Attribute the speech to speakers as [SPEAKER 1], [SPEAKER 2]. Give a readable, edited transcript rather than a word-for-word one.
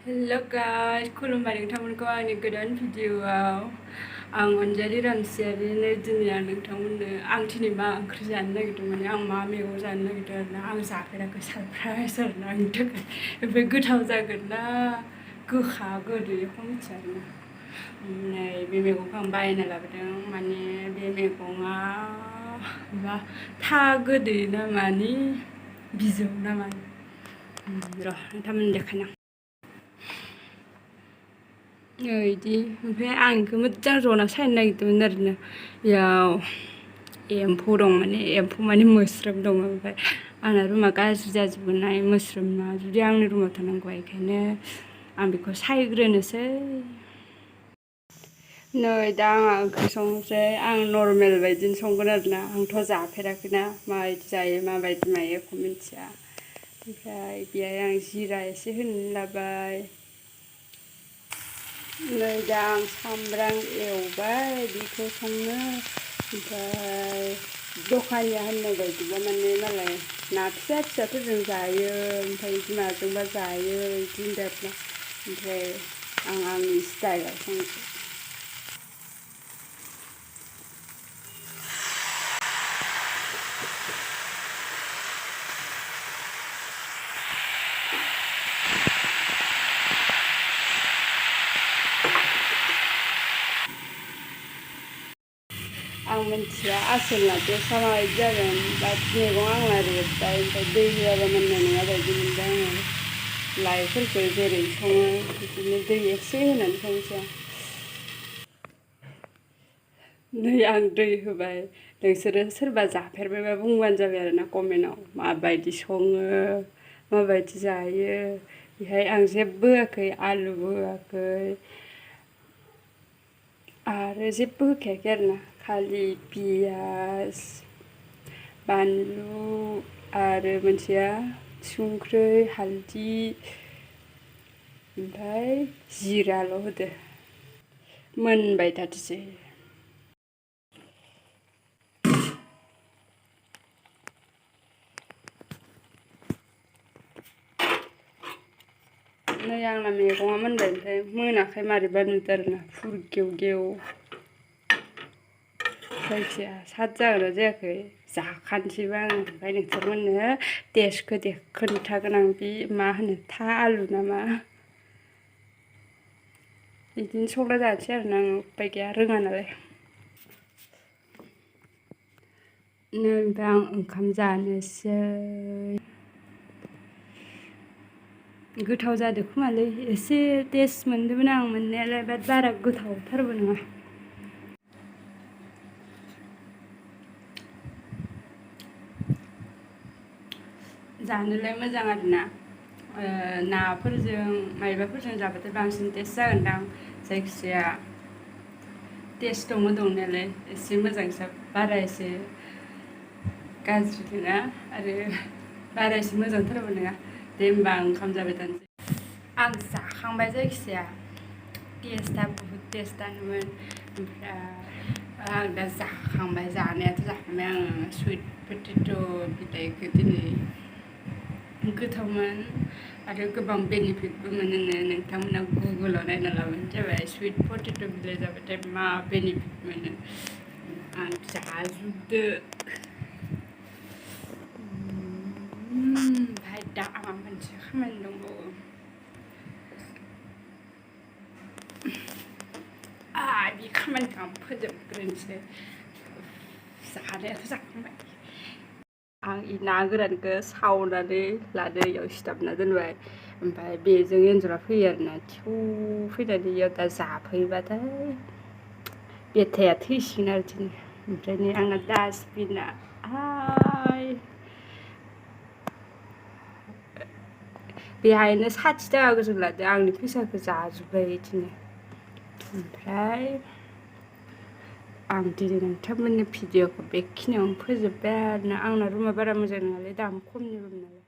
[SPEAKER 1] Hello guys, खुलुमबाय नोंथांमोनखौ आंनि गोदान भिडिअआव आं अनजालि रामसियारिनो दिनै आं नोंथांमोननो आं दिनै मा ओंख्रि जानो नागिरदों माने आं मा मैगं जानो नागिरदों आरोना आं जाफेराखै सारप्राइज आरोना आंनि थाखाय ओमफ्राय गोथाव जागोन ना गोखा गोदै बेखौ मिथिया आरोना नै बे मैगंखौ आं बायना लाबोदों माने बे मैगङा मा था गोदै ना मानि बिजौ ना मानि र' नोंथांमोननो देखायनो इदि ओमफ्राय आं बेखौ मोजां जना सायनो नागिरदोंमोन आरोना बेयाव एम्फौ दं माने एम्फौ माने मोस्रोम दङ ओमफ्राय आंना रुमा गाज्रि जाजोबनाय मोस्रोमा जुदि आंनि रुमाव थानांगौ बेखायनो आं बेखौ सायग्रोनोसै नै दा आंहा ओंख्रि संनोसै आं नर्मेल बायदिनो संगोन आरोना आंथ' जाफेराखैना माबायदि जायो माबायदि मायो एखौ मिथिया ओमफ्राय बेहाय आं जिरा एसे होनानै लाबाय नै दा आं सामब्राम एवबाय बेखौ संनो ओमफ्राय दखानिया होननाय बायदिबा माने मालाय ना फिसा फिसाफोरजों जायो ओमफ्राय बिमाजोंबा जायो बिदि होनदों आरोना ओमफ्राय आं आंनि स्टाइलाव संसै आं मिथिया आसोलना टेस्टआ माबायदि जागोन बाट मैगं आंना रेबबाय ओमफ्राय दै होआबा मोननाय नङा बायदि मोनबाय आङो लाइफोरखौ जेरै सङो बिदिनो दै एसे होनानै संसै नै आं दै होबाय नोंसोरो सोरबा जाफेरबायबा बुंबानो जाबाय आरोना कमेन्टआव माबायदि सङो माबायदि जायो बेहाय आं जेबो होआखै आलुबो होआखै आरो जेबो होखायाखै आरोना खालि पियाज बानलु आरो मोनसेया संख्रै हालदि ओमफ्राय जिराल' होदो मोनबाय थाथोंसै नै आंना मैगङा मोनबाय ओमफ्राय मोनाखै मारैबा नुदों आरोना फुरगेव गेव जायखिया साद जागोन ना जायाखै जाखानोसैबा आङो ओमफ्राय नोंसोरमोननो टेस्टखौ खोन्थागोन आं बे मा होनो था आलु ना मा बिदिनो संना जानोसै आरोना आं उपाय गैया रोङा नालाय नै ओमफ्राय आं ओंखाम जानोसै गोथाव जादों खोमालै एसे टेस्ट मोन्दोंमोन आं मोननायालाय बाट बारा गोथावथारबो नङा जानोलाय मोजां आरोना नाफोरजों मायबाफोरजों जाबाथाय बांसिन टेस्ट जागोनदां जायखिजाया टेस्ट दङ दंनायालाय एसे मोजांसो बारा एसे गाज्रि नङा आरो बारा एसे मोजांथारबो नङा दे होमबा आं ओंखाम जाबाय थानोसै आं जाखांबाय जायखिजाया टेस्टआ बुहुद टेस्टआनोमोन ओमफ्राय आं दा जाखांबाय जानायाथ' जाखांबाय आङो सुइट पटेट' बिलाइखौ दिनै गोथावमोन आरो गोबां बेनिफिटबो मोनोनो नोंथांमोना गुगोलाव नायना लाबानो जाबाय सुइट पटेट' बिलाइ जाबाथाय मा बेनिफिट मोनो आं जाजोबदो ओमफ्राय दा आंहा मोनसे खामानि दंबावो बे खामानिखौ आं फोजोबग्रोनोसै जानायाथ' जाखांबाय आं ना गोरानखौ सावनानै लादो इयाव सिथाबना दोनबाय ओमफ्राय बेजों एन्जरा फैयो आरोना थिउ फैनानै इयाव दा जाफैबाथाय बेथाया थैसिगोन आरो दिनै ओमफ्राय नै आंना डास्टबिना बेहायनो 60 थाखा गोजों लादो आंनि फैसाखौ जाजोब्बाय बिदिनो ओमफ्राय आं दिनै नोंथांमोननि भिडिअखौ बेखिनियावनो फोजोब्बाय आरोना आंना रुमा बारा मोजां नङालै दाम खमनि रुम नालाय